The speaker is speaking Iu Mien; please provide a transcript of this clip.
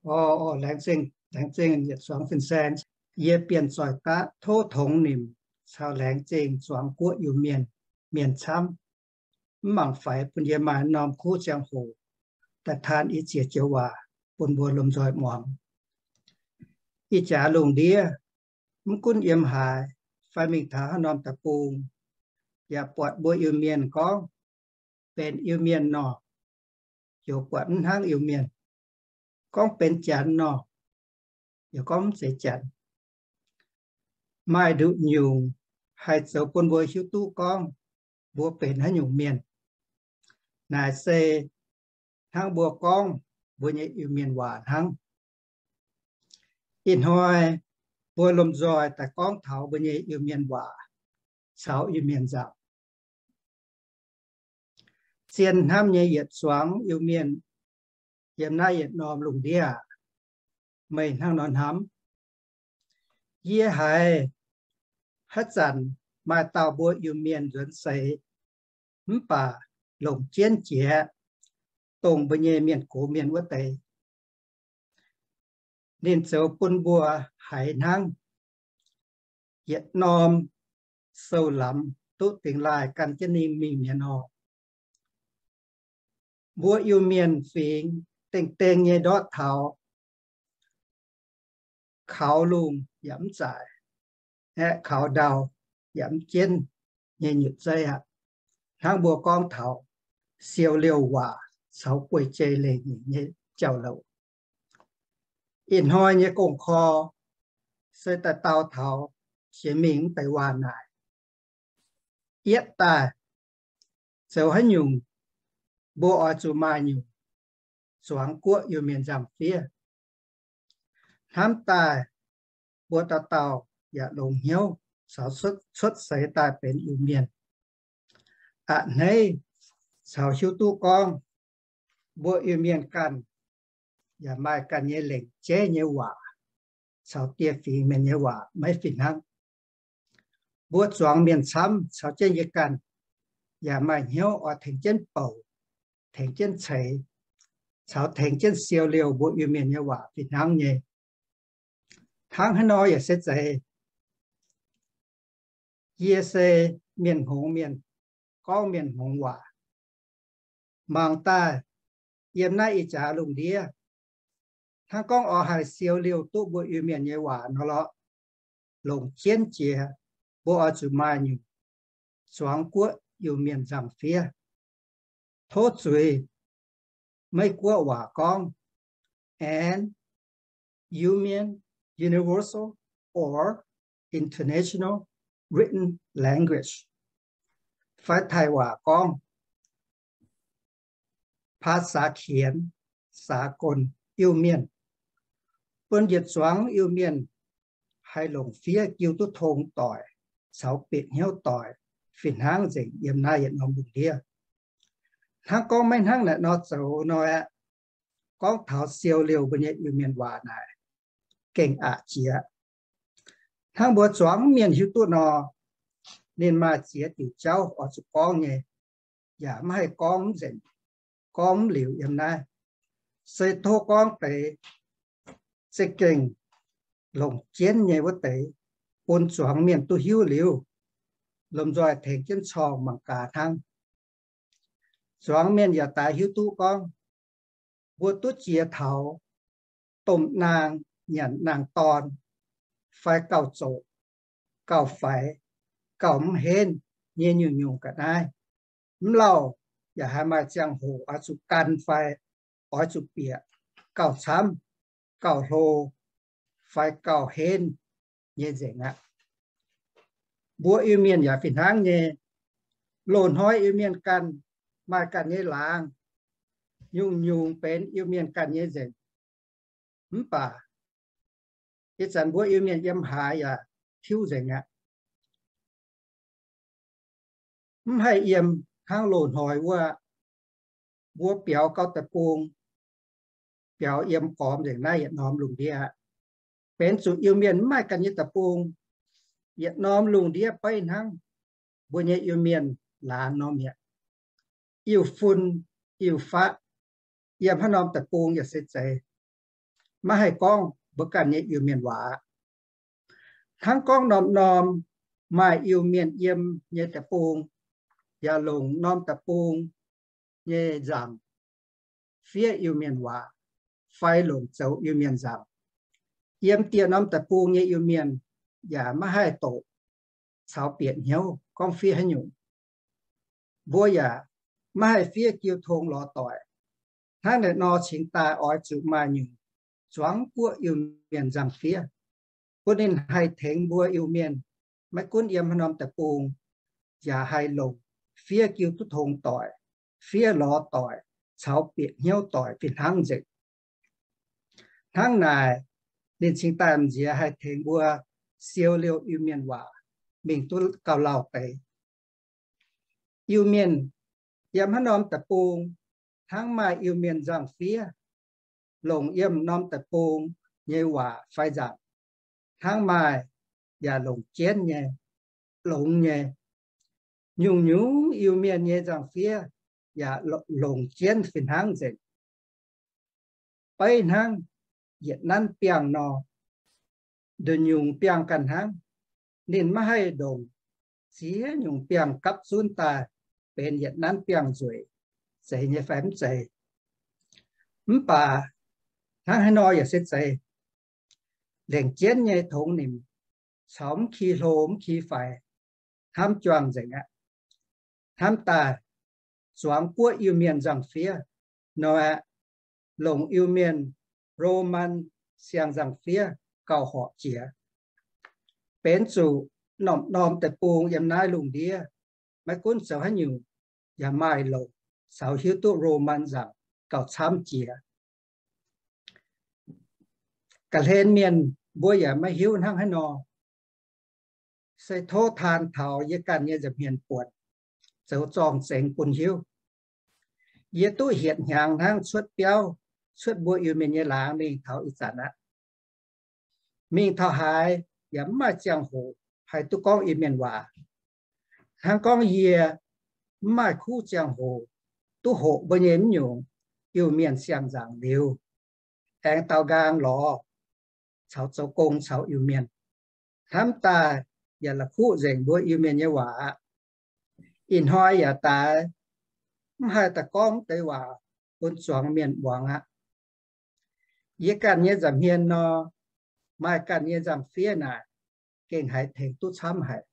Orv, orv, laengz zingh, laengz zingh yietc zuangx fin-saeng. Yie Bienh Zoih Daqv tov tongx nimc caux laengz zingh zuangx guoqv Iu-Mienh, mienh camv. Mv mangc faix bun yie maaih norm kuv ziangh hoc daaih taan i ziex joux waac bun mbuo lomh nzoih muangx. Ih jaax lungh ndiev, mv gunv yiem haaix fai mingh taux haaix norm deic-bung, yaac buatc mbuo Iu-Mienh gorngv benx Iu-Mienh nor, ziouc buatc mv hnangv Iu-Mienh. Gorngv benx Janx nor, yaac gorngv mv zeiz Janx. Maaih nduqc nyungc haih zoux bun mbuo hiuv duqv gorngv mbuo benx haaix nyungc mienh. Naaic se hnangv mbuo gorngv mbuo nyei Iu-Mienh waac hnangv. Ih hnoi mbuo lomh nzoih daaih gorngv taux mbuo nyei Iu-Mienh waac caux Iu-Mienh nzangc. Zien hnamv nyei yietc zuangx Iu-Mienh yiem naaiv yietc norm lungh ndiev, meih hnangv nor hnamv? Yie haiz haaix zanc maaih dauh mbuo Iu-Mienh nzuonx seix, mv baac longc jienv jiex dongh mbuo nyei mienh gox mienh wuov deix, ninh zoux bun mbuo haiz hnangv yietc norm sou lamz duqv dingx laaih gan jienv ninh mingh mi'aqv nor. Mbuo Iu-Mienh fingx dengh dengh nyei ndortv taux kaux lungh yaac mv zaic, aeqv, kaux ndau yaac mv jienv nyei nyutc zeiv aqv. Hnangv mbuo gorngv taux siou liouh waac caux guei-jei leiz nyeic nyei jauv-louc. Ih hnoi nyei gong-korv se daaih dau taux jiex mingh mv deix waac naaic. Yietv daaih, zoux haaix nyungc mbuo oix zuqc maaih nyungc zuangx guoqv Iu-Mienh nzangc-fiev. Hnamv daaih, mbuo dauh dauh yaac longx hnyouv caux cuotv seix daaih benx Iu-Mienh. A'hneiv caux hiuv duqv gorngv mbuo Iu-Mienh ganh yaac maaih ganh nyei lengc jeiv nyei waac caux dieh fingx mienh nyei waac maiv fih hnangv. Mbuo zuangx mienh camv caux jienv yie ganh yaac maaih hnyouv oix tengx jienv bouc, tengx jienv ceix, caux tengx jienv siou liouh mbuo Iu-Mienh nyei waac fih hnangv nyei. Hnangv haaix nor yaac se zeiz, yie se mienh hngongx mienh, gorngv mienh hngongx waac. Mangc daaih yiem naaiv ih jaax lungh ndiev, hnangv gorngv oix haih siou liouh duqv mbuo Iu-Mienh nyei waac nor lorqc, longc jienv jiex mbuo oix zuqc maaih nyungc zuangx guoqv Iu-Mienh nzangc-fiev. Tov zuiz, Meiv Guoqv waac gorngv, an Iu-Mien universal or international written language. Fai Taiv waac gorngv, ภาษาเขียนสากล Iu-Mienh, bun yietc zuangx Iu-Mienh haih longc fiev jiu duqv tong doic caux bieqc hnyouv doic fih hnangv nzengc yiem naaiv yietc norm lungh ndiev. Hnangv gorngv maiv hnangv naaiv nor zoux nor aeqv, gorngv taux siou liouh mbuo nyei Iu-Mienh waac naaic gengh aqc jiex. Hnangv mbuo zuangx mienh hiuv duqv nor, ninh maaih ziex diuc jauv oix zuqc gorngv nyei, yaac maiv haih gorngv mv nzengc, gorngv mv liuz yiem naaiv. Se tov gorngv deix za'gengh longc jienv nyei wuov deix, bun zuangx mienh duqv hiuv liuz, lomh nzoih tengx jienv corngh mangc gaax hnangv. Zuangx mienh yaac daaih hiuv duqv gorngv, mbuo duqv jiex taux domh naang nyanc naang-dorn, fai gauh zoqc, gauh faix, gauh mv henv nyei nyungc-nyungc ga'naaiv. Mv lauh yaac haih maaih ziangh hoc oix zuqc gan fai oix zuqc bieqc gauh camv, gauh hlo, fai gauh henv nyei nzengc aqv. Mbuo Iu-Mienh yaac fih hnangv nyei. Loz-hnoi Iu-Mienh ganh maaih ganh nyei laangz, nyungc-nyungc benx Iu-Mienh ganh nyei nzengc. Mv baac ih zanc mbuo Iu-Mienh yiem haaix yaac tiuv nzengc aqv. Mv haih yiem hnangv loz-hnoi wuov, mbuo biaux gauh deic-bung, biaux yiem gormx nzengc naaiv yietc norm lungh ndiev aqv. Benx zuqc Iu-Mienh mv maaih ganh nyei deic-bung, yietc norm lungh ndiev beiv hnangv mbuo nyei Iu-Mienh laanz norm mi'aqv. Iu-fun, iu-faqv, yiem haaix norm deic-bung yaac se zeiz. maiv haih gorngv mbuo ganh nyei Iu-Mienh waac. Hnangv gorngv norm-norm maaih Iu-Mienh yiem nyei deic-bung, yaac longc norm deic-bung nyei nzangc fiev Iu-Mienh waac fai longc zoux Iu-Mienh nzangc. Yiem dieh norm deic-bung nyei Iu-Mienh yaac maiv haih doqc caux bieqc hnyouv gorngv fiev haaix nyungc. Mbuo yaac maiv haih fiev jiu tong lorz doic. Hnangv naaiv nor cingx daaih oix zuqc maaih nyungc zuangx guoqv Iu-Mienh nzangc-fiev, bun ninh haih tengx mbuo Iu-Mienh maiv gunv yiem haaix norm deic-bung, yaac haih longc fiev jiu duqv tong doic, fiev lorz doic, caux bieqc hnyouv doic fih hnangv nzengc. Hnangv naaic, ninh cingx daaih m'nziex haih tengx mbuo siou liouh Iu-Mienh waac mingh duqv gauh lauh deix. Iu-Mienh yiem haaix norm deic-bung hnangv maaih Iu-Mienh nzangc-fiev, longc yiem norm deic-bung nyei waac fai nzangc hnangv maaih, yaac longc jienv nyei, longx nyei. Nyungc-nyungc Iu-Mienh nyei nzangc-fiev yaac longc jienv fih hnangv nzengc. Beiv hnangv yietc nanv biangh nor, nduqc nyungc biangh ganh hnangv. Ninh maiv haih ndongc ziex nyungc biangh gapv zunv daaih benx yietc nanv biangh nzueic, zeiz nyei fai mv zeiz? Mv baac hnangv haaix nor yaac se zeiz. Lengc jienv nyei tongx nimc caux mv ki hlo mv ki faix hnamv juangc nzengc aqv. Hnamv daaih zuangx guoqv Iu-Mienh nzangc-fiev nor aeqv, longc Iu-Mienh Roman siang-nzangc-fiev gauh horpc jiex. Benx zuqc norm-norm deic-bung yiem naaiv lungh ndiev maiv gunv zoux haaix nyungc yaac maaih longc caux hiuv duqv Roman nzangc gauh camv jiex. Ga'hlen mienh mbuo yaac maiv hiuv hnangv haaix nor. Se tov taan taux yie ganh nyei nza'hmien buonc zoux zorng-zengx bun hiuv. Yie duqv hietc hnyangx hnangv cuotv biauv, cuotv mbuo Iu-Mienh nyei laangz mingh taux ih zanc aqv. Mingh taux haaix yaac mv maaih ziangh hoc haih duqv gorngv Iu-Mienh waac. Hnangv gorngv yie mv maaih kuv ziangh hoc duqv hoqc mbuo nyei mv nyungc Iu-Mienh siang-nzangc liuz, aengx daaux nqaang lorz caux zoux gong caux Iu-Mienh, hnamv daaih yaac la'kuqv nzengc mbuo Iu-Mienh nyei waac aqv. Ih hnoi yaac daaix mv haih daaih gorngv mv deix waac bun zuangx mienh muangx aqv. Yie ganh nyei nza'hmien nor, maaih ganh nyei nzangc-fiev naaic, gengh haiz tengx duqv camv haic.